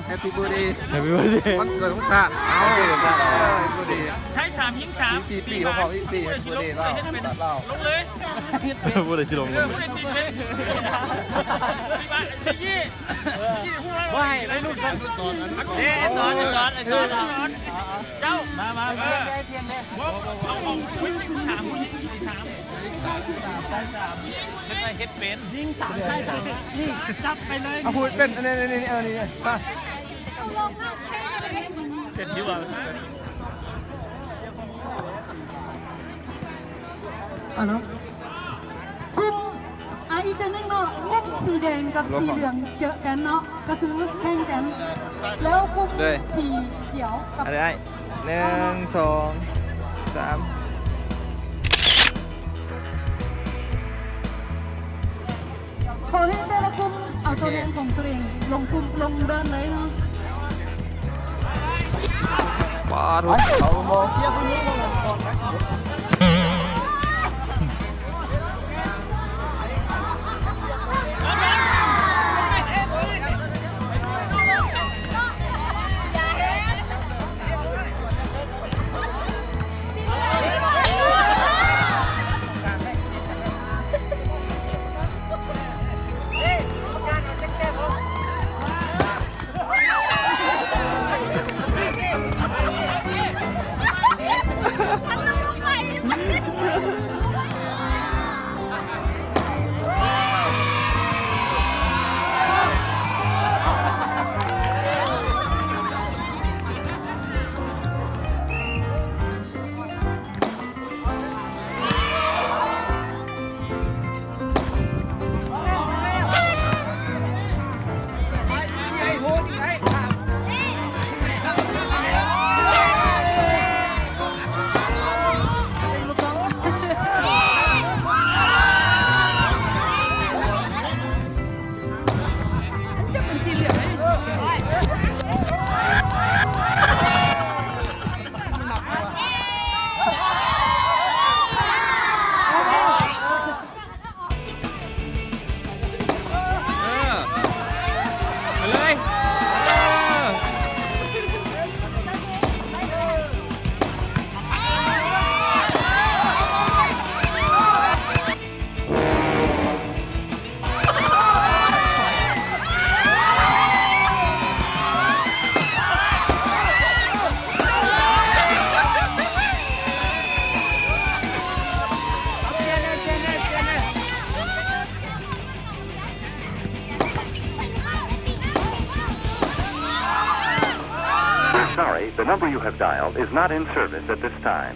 Happy birthday Happy birthday ວັນເກີດຂອງຊາດ ເອົາ ວັນເກີດຂອງຊາດ ເອີ Happy birthday ຊາຍສາມຍິງສາມ ສິບສີ່ປີ ຄົບຮອບສິບສີ່ປີ Happy birthday ເນາະ ລາວ ລົງເລີຍ ບໍ່ໄດ້ຊິລົງ ເອີ ບໍ່ໄດ້ຕິດເລີຍ ຊິເຍ ບໍ່ໃຫ້ໄວລຸ້ນເພິ່ນສອນ ເອີ ສອນ ສອນ ສອນ ເຈົ້າ ມາ ມາ ມາ ເອົາ ເອົາ ເອົາ ສາມ ສາມ ສາມ ເຮັດເປັນ ຍິງສາມ ໃຊ່ ສາມ ນີ້ ຈັບໄປເລີຍ ເອົາ ເຮັດເປັນ ອັນນີ້ ອັນນີ້ ອັນນີ້ ມາ ເປັນຢູ່ວ່າ ເອົາເນາະ ກຸ່ມ ອ່າ ອີກເທື່ອໜຶ່ງເນາະ ກຸ່ມສີແດງກັບສີເຫຼືອງເຈີກັນເນາະ ກໍຄືແຂ່ງກັນ ແລ້ວກຸ່ມ ໂດຍ ສີຂຽວກັບ ອັນນີ້ ໜຶ່ງ ສອງ ສາມ ຂໍໃຫ້ແຕ່ລະກຸ່ມເອົາຕົວແທນຂອງຕົວເອງລົງກຸ່ມ ລົງເດີ່ນເລີຍເນາະ ປາດ ເອົາບໍ່ ເຊຍຜູ້ຍິງ ເອີ ມາເລີຍ ເອີ. Sorry, the number you have dialed is not in service at this time.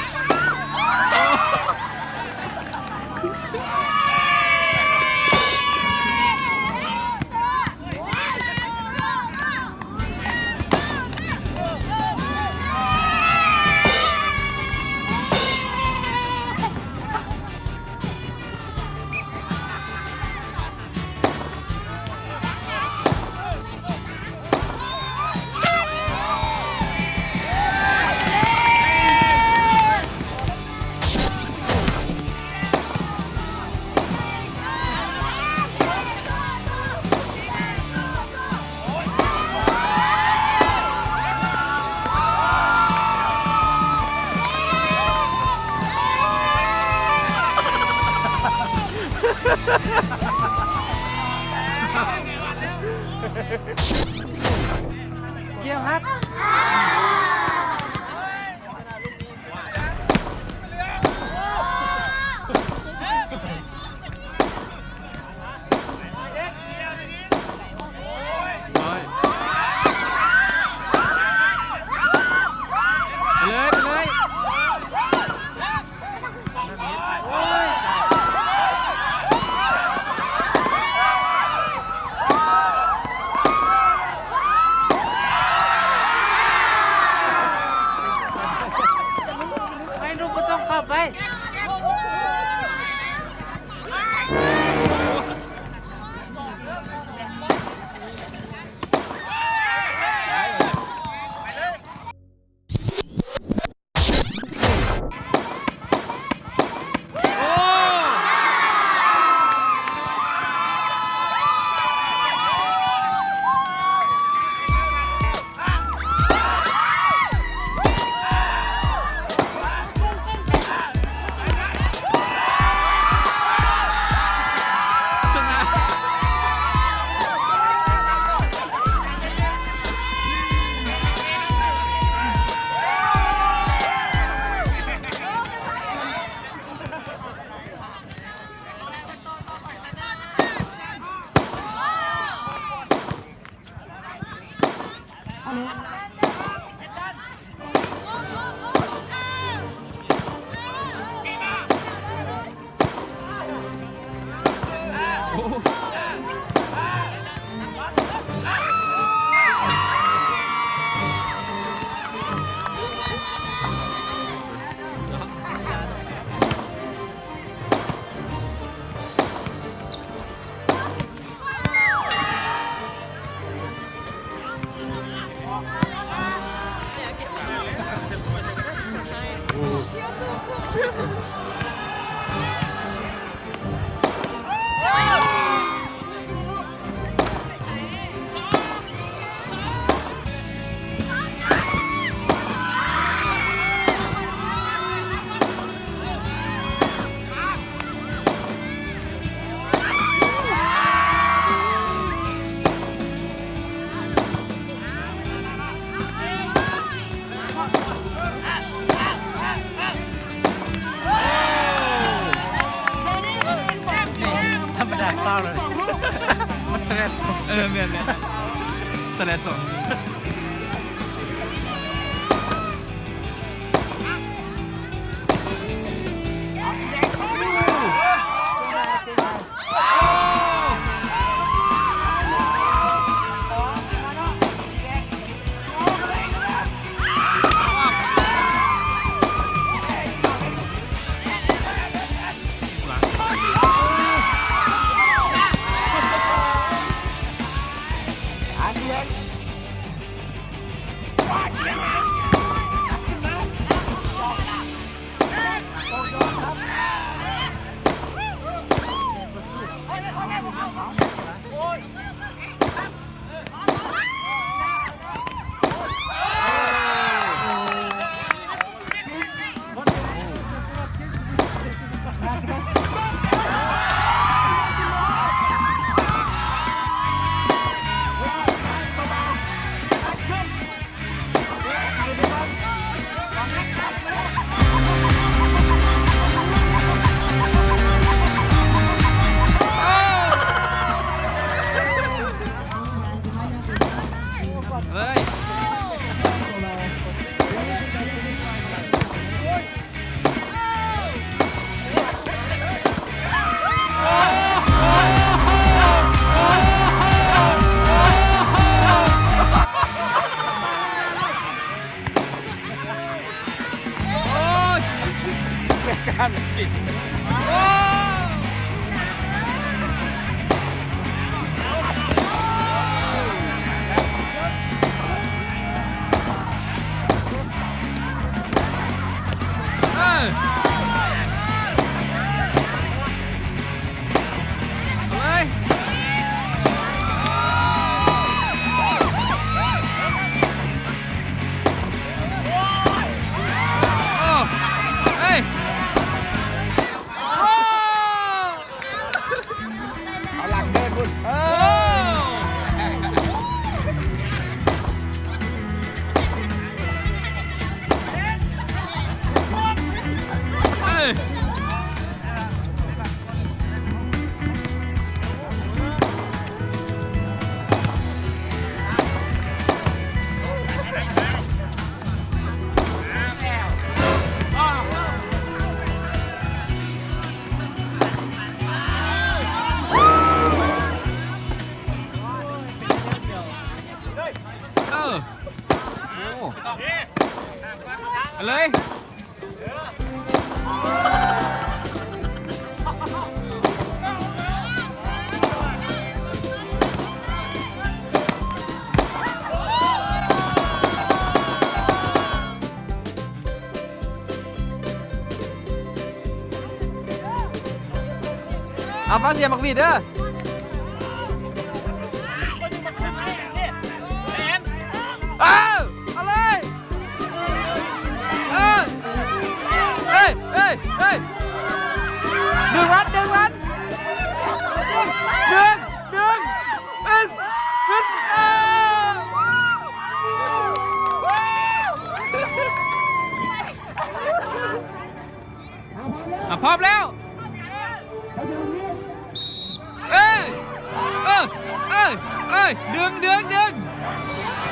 ກຽວຮັບ. ໄປເລີຍ ໄປເລີຍ. ທຳມະດາເປົ່າເລີຍ ມັນແຕະສອງ ເອີ ແມ່ນໆ ແຕະສອງ. ເອີຍ ໂອ້ຍ ແມ່ນການກິນ ໂອ້ຍ ເອີ ເອົາເລີຍ ໂອ້ ເອີຍ ໂອ້ ເອົາຫຼັງເດີພຸ້ນ ເອີ ເອີ. ເອີ ໂອ້ ເອົາເລີຍ. ເອົາ ຟັງສຽງບັກຫວີດເດີ. ເອົາ ເອົາເລີຍ. ເອີ ເອີ ເອີ ເອີ ດຶງມັນ ດຶງມັນ ດຶງ ດຶງ ເອີ ເອີ ເອີ ອ່ະ ພ້ອມແລ້ວ ເອີ ເອີ ເອີ ດຶງ ດຶງ ດຶງ.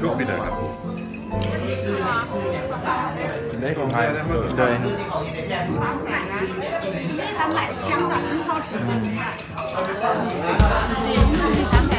ໂຊກດີເດີ. ໄດ້ຂອງແທ້ໄດ້ມາ ໂດຍ 嗯。